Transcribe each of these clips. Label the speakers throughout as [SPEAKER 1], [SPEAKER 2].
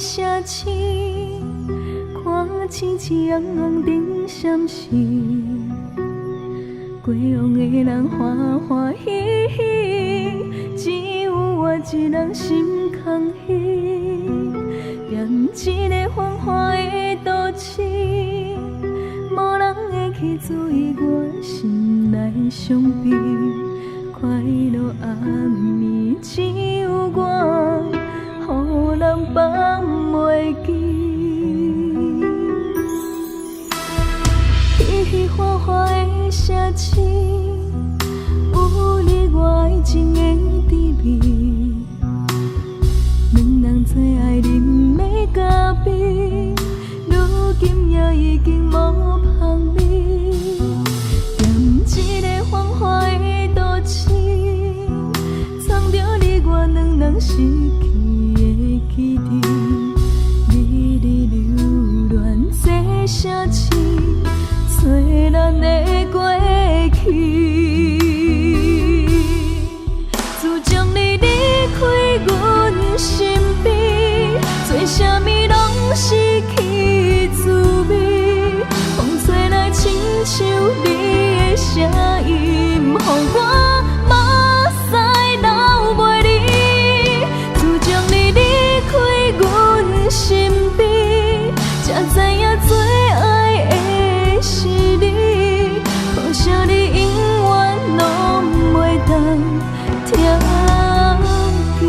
[SPEAKER 1] 城市，看星星紅紅燈閃爍，過往的人歡歡喜喜，只有我一人心空虛。踮這个繁華的都市，無人會去注意我心內傷悲。快樂暗暝只有我，予人放袂記。彼彼繁華的城市，有你我愛情的滋味。兩人最愛啉的咖啡，如今也已經無香味。踮這个繁華的都市，藏著你我兩人失去的記憶。你佇留戀這城市，找咱的過去。自從你離開阮身邊，做啥物攏失去滋味。風吹來親像你的聲音，予我目屎流袂離。自從你離開阮身邊，才知影最愛的是你，可惜你永遠攏袂當聽見。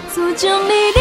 [SPEAKER 1] 自從你離